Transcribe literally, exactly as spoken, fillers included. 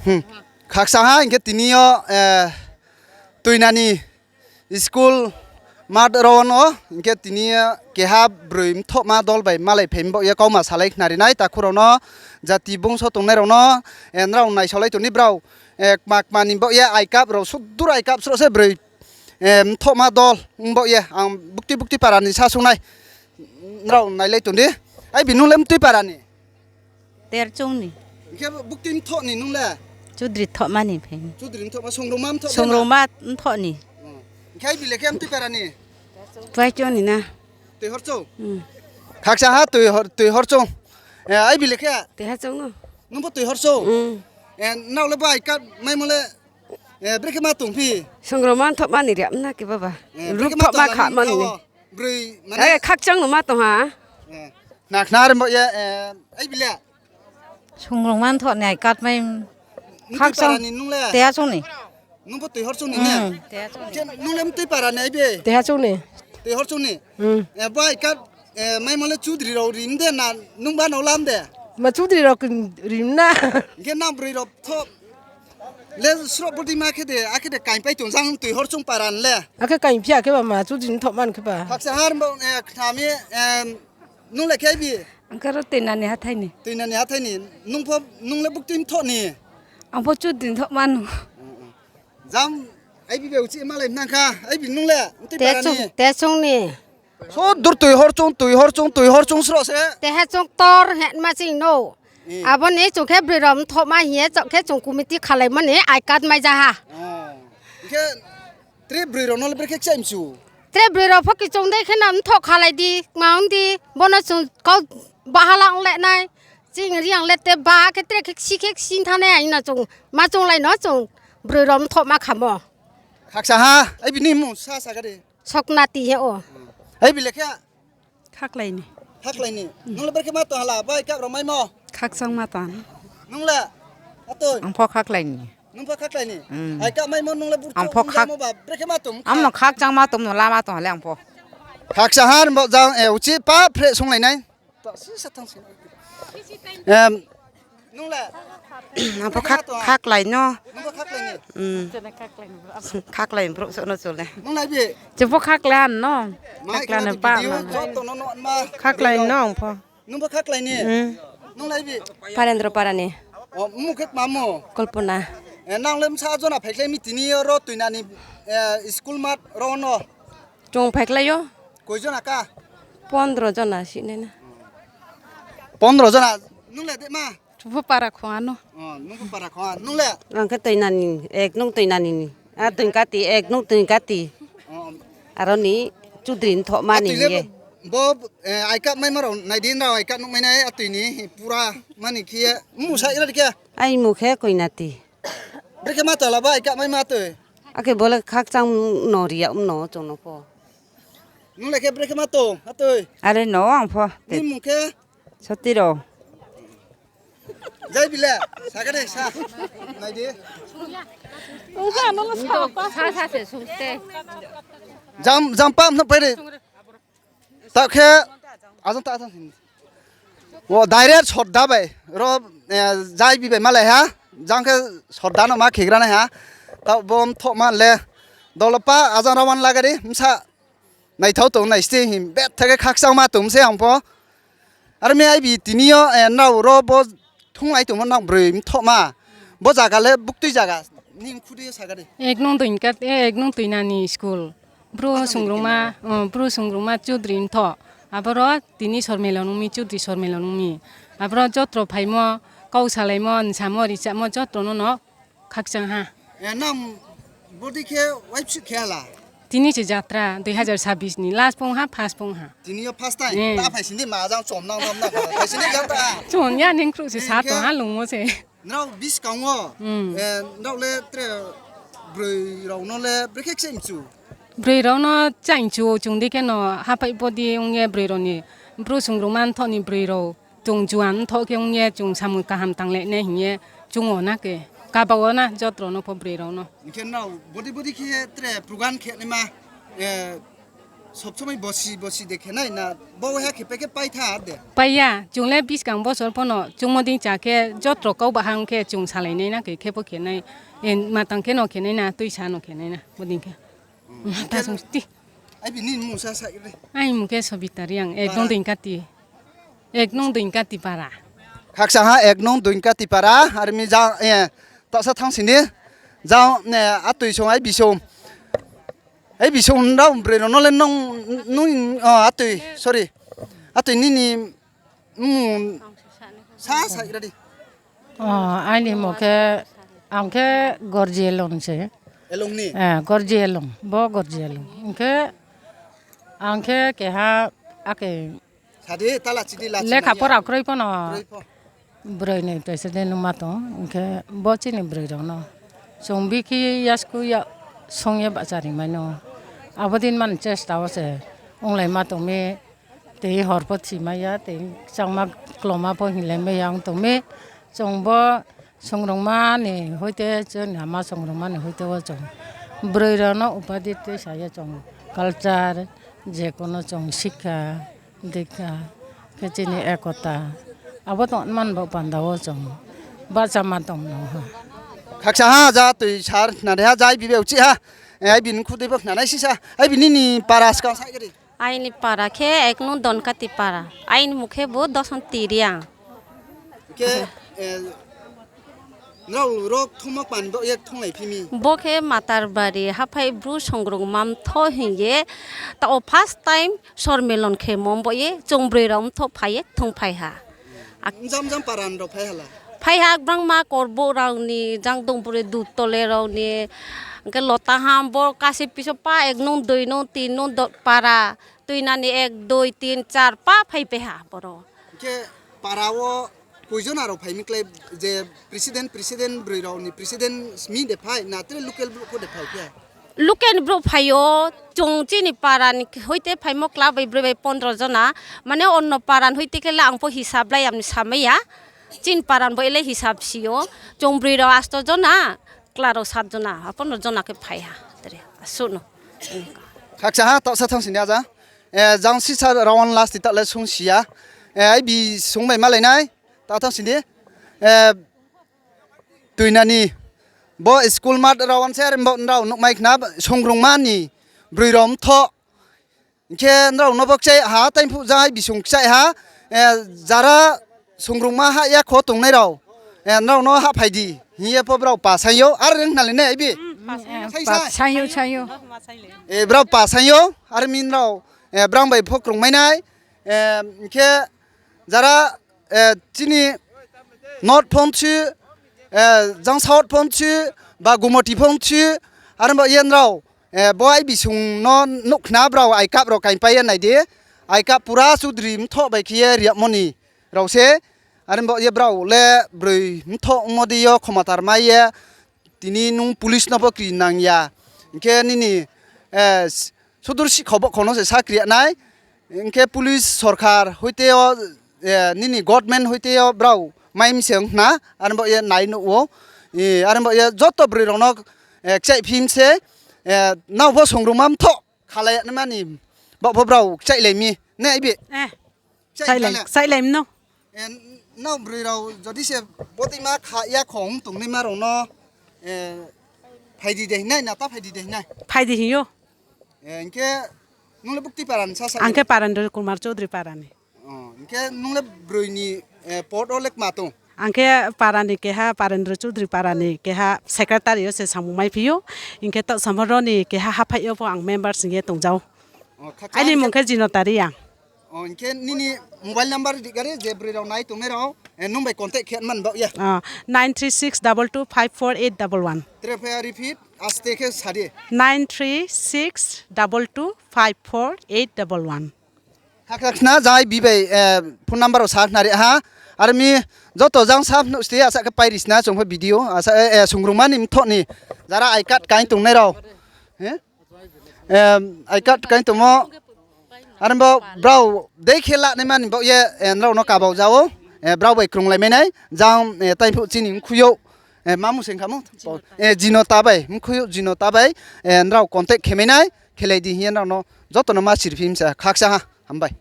Hmm. Khakchang ha hing khe tini yo, eh, Tuinani school mat rao no hing khe tini yo keha broi mthohma dol bai malai phai mbaoh ye kauma salai khnari nai takhu rao no, jati bungso tongnai rao no, eh, nrao naisaolai tong di brao, eh, kma kma ni baoh ye I card rao sudur I card sroh se broi, eh, mthohma dol ong baoh ye ang bukti bukti para ni sa sung nai. Nrao nailai tong di. Aibi nung le mtui para ni? Terchung ni. Hing khe bukti mthoh ni nung le? Chudri thohma ni phai ni. Chudri mthohma, songrongma mthoh de na? Songrongma mthoh ni. Oh. Hing khe aibi le khe mtui para ni? Tuaichung ni na. Tuihorchung? Hmm. Khakchang ha Tuihor-, Tuihorchung. Eh, aibi le khe? Tuihorchung no. Nung pho Tuihorchung? Hmm. Eh, nrao le bo I card maimo le, eh, brekhe ma tongphi? Songrongma mthohma ni riak na khe baba. Eh, brekhe ma tongla ni kha wo? Broi mane? Eh, khakchang no ma tong ha. Eh, khna khna rimbo ye, eh, aibi le? Songrongma mthoh ni I card mai. Mtui para ni nung le? Tuihorchung ni. Nung pho Tuihorchung ni ne? Hmm, Tuihorchung ni. Khe nung le mtui para ni aibi? Tuihorchung ni. Tuihorchung ni? Hmm. Eh, bo I card, eh, maimo le chudri rao rim de na nungba no lam de? Ma chudri rao rim na. Hing khe nang broi rao thoh le sroh bodei ma khe de, akhe de kaingpai tong jang Tuihorchung para ni le. Akhe kaingphi ya khe ba ma chudri mthohma ni khe ba. Khakchang ha rimbo, eh, khna mi, eh, nung le khe aibi? Ang khe ro Tuinani hathái ni. Tuinani hathái ni. Nung pho, nung le bukti mthoh ni? Ang pho chudri mthohma no. Jang, aibi be uchih malai nang kha, aibi nung le, mtui para ni? Tuihorchung ni. Sudur Tuihorchung, Tuihorchung, Tuihorchung sroh se. Tuihorchung ktor hingma ching no. Hmm. Abo ni chung khe broi rao mthohma hing ye chouh khe chung committee khalaimo ni I card mai ja ha. Oh. Hing khe tre broi rao no le brekhe kchai mchu? Tre broi rao pho kichung dei khe na mthoh khalai di, kma ong di, bo no chung kau bahala ong le nai. Ching Reang le te ba khe tre khe ksi khe ksi thanng nai, aino chung ma chounglai no chung broi rao mthohma khamo. Khakchang ha, aibi ni mmung sa sa kha di. Soknati he o. Aibi le khe? Khaklai ni. Khaklai ni. Nung le brekhe ma tong hala, bo I card rao maimo? Khakchang ma tong. Nung le? Atoi. Ang pho khaklai ni. Nung pho khaklai ni? Hmm. I card maimo nung le burchouh ong jamo ba, brekhe ma tong? Ang pho khakchang ma tong no, lama tong ha le ang pho. Khakchang ha rimbo jang, eh, uchih pa phre sunglai nai. Em, nung le? Ang pho khaklai no. Nung pho khaklai ni? Hmm. Khaklai brouh souh no chung le. Nung le bi? Chung pho khaklai ha no. Khaklai no pa no. Khaklai no ang pho. Nung pho khaklai ni? Hmm. Nung le bi? Parendra para ni. O, mmung khe tma mo? Kalpona. Eh, nang le bsa jona phaikhlai mi tini yo ro Tuinani, eh, school mat rao no? Chung phaikhlai ou. Koi jona kha? Pondro jona si nai na. Pondro jona. Nung le de ma? Chung pho para khong ano. Oh, nung pho para khong a. Nung le? Ang khe Tuinani, ek nung Tuinani ni. A Tuinkati, ek nung Tuinkati. Oh. Aro ni chudri mthohma ni hing ye. Bo, eh, I card maimo rao nai di nrao, I card nuh mai nai, atoi ni pura mani khe ye. Mmung sa ira di khe? Ai mmung khe Koinati. Brekhe ma tong hala bo I card maimo atoi? Akhe bo le khakchang no ri ya, um no chung no pho. Nung le khe brekhe ma tong atoi? Are no ang pho. Ni mmung khe? Sotiro. Jai bi le, sa kha de, sa. Nai di. Ongkha, ano sa pa. Sa, sa se sungte. Jam, jam pa mno pai de. Ta khe, ajang ta, ajang. O, direct sorda bai. Ro, eh, jai bi bai malai ha. Jang khe sorda no ma khigra nai ha. Ta bo mthohma le. Dolopa, ajang rawan lagari, msa. Naithao tong nai sting hing, betha khe khakchangma tong se ang pho. Aro mi aibi tini yo, eh, nrao ro bo thunglai tongmo nang broi mthohma. Bo zaga le buktui zaga, ni mkhu di sa kha di. Ek nung Tuinka, eh, ek nung Tuinani school. Bru Sungrungma, oh, Bru Sungrungma Chudri mthoh. Aboro tini Sormelo nung mi, Chudri Sormelo nung mi. Aboro jotro phaimo, kau salaimo, nsamo, richamo, jotro no no. Khakchang ha. Eh, nang bodi khe waipsu khe hala? Tini se jatra, dui hazar sabis ni last pong ha, first pong ha. Tini yo first time? Eh. Ta phai sini ma jang chom nang dam na kha. Phai sini jatra. Chom ya ning kru se sa tong ha lungmo se. Nrao buskang wo, hmm, eh, nrao le tre broi rao no le brekhe kchaih mchu? Broi rao no chaih mchu chung di khe no haphai bodi ong ye broi rao ni. Bru Sungrungma mthoh ni broi rao. Chung juan mthoh khe ong ye, chung samung kaham tanglai nai hing ye, chung o na khe, kaba o na, jotro no pho broi rao no. Hing khe nrao bodi bodi khe tre program khe naima, eh, Sob somoi bosi bosi de khe nai na, bo waiha khe pai khe pai tha de. Pai ya, chung le buskang bosor pho no chungmo dei cha khe jotro kau baha ong khe chung salai nai na khe, khe pho khe nai, ma tang khe no khe nai na, tuisa no khe nai na, bodei khe. Aini mung khe Sobita Reang, ek nung Doinkati, ek nung Doinkati para. Khakchang ha ek nung Doinkati para, are mi jang, taohsa thanng sini, jang, atoi song, ai bisong. Ai bisong nrao broi rao no le nung, nung, atoi, sorry. Atoi nini, sa sa ra di. Aini mung khe, ang khe Gorji Elong se. Gorji Elong, bo Gorji Elong. Hing khe, ang khe keha, ake, lekha pora kroi pho no. Broi ni taisa de nungma tong, hing khe bo chini broi rao no. Chung bikhi ya school ya song ye bahcha ri mai no. Abo din man chesta wo se onglaima tong mi, tei hor pho thimai ya, tei kchangma kloma pho hinglai mai ya ong tong mi. Chung bo songrungma ni hoite, chini ama songrungma ni hoite wo chung broi rao no upadi tuisa ye chung culture, je kono chung sikha, dikha, khe chini ekota, abo tongman bo panda wo chung bahcha ma tong no ha. Khakchang ha, ja toi sar khnanaiha, ja ai bi be uchih ha, ai bi ni khudei pho khnanai sisa, ai bi nini para skang sa khe di. Aini para khe ek nung Donkati para, aini mung khe bo Doson Tiriang. Khe, nrao ro kthungmo kman bo ye kthunglai phi mi. Bo khe Matarbari haphai Bru songrungma mthoh hing ye, taoh first time sormilon khemo bo ye chung broi rao mthoh phai ye kthungphai ha. Jang jang para ni rao phai ha la? Phai ha, brangma Korbouh rao ni, jang dong bore Dutole rao ni, hing khe Lotaham, bo Kasi Pisopa, ek nung, dui nung, tin nung, para, tuinani ek, dui, tin, char pa phaipai ha boro. Hing khe para wo koijon rao phai mi klái, je president, president broi rao ni president smi de phai na, tre local brouh pho de phai khe? Local brouh phai yo, chung chini para ni hoite phaimo kla bai broi bai pondro jona, mane onno para ni hoite khe le ang pho hisab lai am ni samai ya. Chini para ni bo ele hisab si yo, chung broi rao asto jona, kla rao sat jona, pondro jona khe phai ha, tre asuh no. Khakchang ha, taohsa thanng sini aja. Jang sisa round last taoh le sung si ya. Ai bi sung bai malai nai, taoh thanng sini. Tuinani, bo school mat rao answer bo nrao nuhmai khna, songrungma ni broi rao mthoh. Hing khe nrao no bo kchaih ha, tai phuh jang ai bisong kchaih ha, jara songrungma hah ya kho tongnai rao, nrao no hahphai di hing ye pho brao pa saing yo, are ong khnalai nai ai bi. Brao pa saing yo, are mi nrao, brang bai pho krungmai nai, hing khe jara, chini North phone si, jang South phone si, ba Gumoti phone si, are bo ye nrao, bo ai bisong no nuh khna brao I card rao kaingpai ye nai di, I card pura Chaudhary mthoh bai khe ye riyagmo ni rao se, are bo ye brao le broi mthoh ongmo dei yo khomatar mai ye, tini nung police no pho kri nang ya, hing khe nini, sudur sikhao bohkhao no se sakri ya nai, hing khe police sorkar hoite yo, nini government hoite yo brao mai mi se ong khna, are bo ye nai nuh ou, are bo ye joto broi rao no kchaih phi mi se, nrao pho songrungma mthoh khalai ya naima ni, baoh pho brao kchaihlai mi, ne ai bi? Kchaihlai mi no. Nrao broi rao jodi se bodeima kha ya kho ong tongnaima rao no, phai di de hing nai na, ta phai di de hing nai? Phai di hing ou. Hing khe nung le bukti para ni sasa? Ang khe Parendra Kumar Chaudhary para ni. Hing khe nung le broi ni pod wo le kma tong? Ang khe para ni keha, Parendra Chaudhary para ni keha secretary yo se samung maiphi ou. Hing khe taoh samo ro ni keha haphaih yo pho ang member sing ye tongjao. Aini mung khe Jinota Reang. Hing khe nini mobile number ri gari je broi rao nai tongnai rao, nung bai contact khe man baoh ye. Nine three six double two five four eight double one. Tre pha repeat, aste khe sa di. Nine three six double two five four eight double one. Khakchang khna, jang ai bi bai phone number rao sa khnari ha. Are mi joto jang sa phnuh sti asa khe pai ri sna chung pho video, songrungma ni mthoh ni jara I card kaing tongnai rao. I card kaing tongmo. Are bo brao dei khe la naima ni baoh ye, nrao no kabau ja ou. Brao bai krunglai mai nai, jang, tai phuh chini mkhui ou. Ma mung se kha mo? Jinota bai, mkhui ou Jinota bai, nrao contact khe mai nai, khelai di hing ye nrao no Joto no ma siri phi mi se, khaksa ha, hambai.